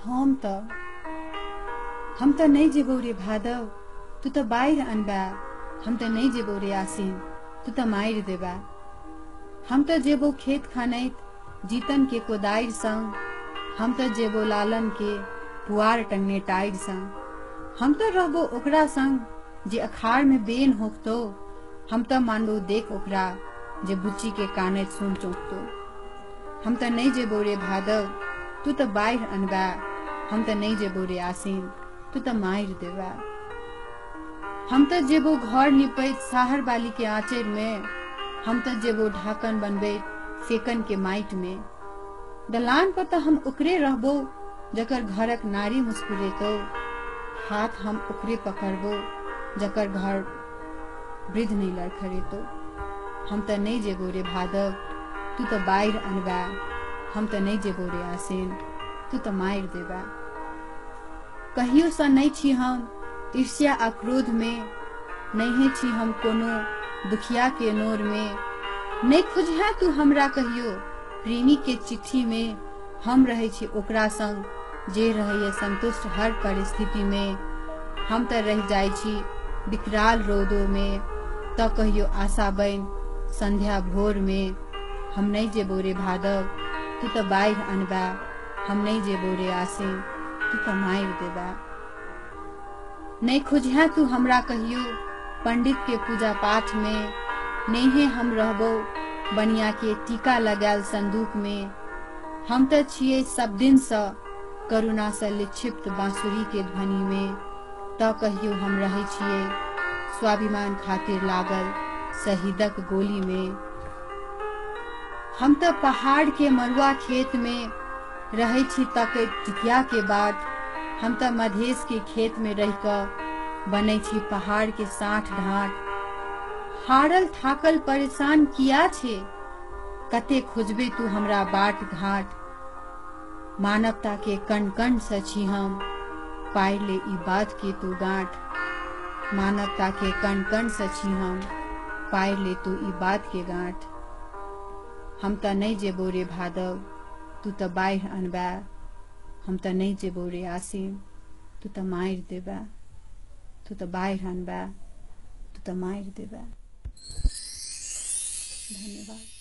हम त नै जेबौ रे भादव, तू त बाढ़ि अनबा। हम त नै जेबौ रे आसिन, तू त मारि देबा। हम त जेबौ खेत खनैत जीतन के कोदारि संग। हम त जेबौ लालन के पुआर टंगने टाइर संग। हम त रहबो ओकरा संग जे अखाड़ में बेन होकतो। हम त मानबो देख ओकरा जे बुच्ची के कानैत सुन चौंकतो। हम त नै जेबौ रे भादव, तू त बाढ़ि अनबा। हम त नै जेबौ रे आसिन, तू त मारि देबा। हम त जेबौ घर निपैत साहर बाली के आँचर में। हम त जेबौ ढाकन बनबैत फेकन के माटि में। दलान पर त हम ओकरे रहबो जकर घरक नारी मुस्कुरेतौ। हाथ हम ओकरे पकड़बो जकर घर वृद्ध नहीं लड़खड़ेतौ। हम त नै जेबौ रे भादव, तू त बाढ़ि अनबा। हम त नै जेबौ रे आसिन, तू त मारि देबा। कहियो सँ नै छी हम ईर्ष्या आ क्रोध में। नहिए छी हम कोनो दुखिया के नोर में। नै खोजिहे तू हमरा कहियो प्रेमी के चिट्ठी में। हम रहै छी ओकरा संग जे रहैए संतुष्ट हर परिस्थिति में। हम त रहि जाइ छी विकराल रौदो में, त कहियो आशा बनि संध्या भोर में। हम नै जेबौ रे भादव, तू त बाढ़ि अनबा। हम नै जेबौ रे आसिन, तू त मारि देबा। नै खोजिहे तू हमरा कहियो पंडित के पूजा पाठ में। नहिए हम रहबो बनिया के टीका लगायल संदूक में। हम त छियै सब दिन सँ करुणा सँ लिक्षिप्त बांसुरी के ध्वनि में। त कहियो हम रहै छियै स्वाभिमान खातिर लागल शहीदक गोली में। हम त पहाड़ के मरुआ खेत में रहै छी तकैत जितिया के बाट। हम त मधेश के खेत में रहि कऽ बनै छी पहाड़ के साँठ ढाँठ। हारल थाकल परेशान किया छे, कते खोजबे तू हमरा बाट घाट। मानवता के कण कण सँ छी हम, पाइ ले ई बात के तू गाँठ। मानवता के कण कण सँ छी हम, पाइ ले तू ई बात के गाँठ। हम त नै जेबौ रे भादव, तू त बाढ़ि अनबा। हम त नै जेबौ रे आसिन, तू त मारि देबा। तू त बाढ़ि अनबा, तू त मारि देबा। धन्यवाद।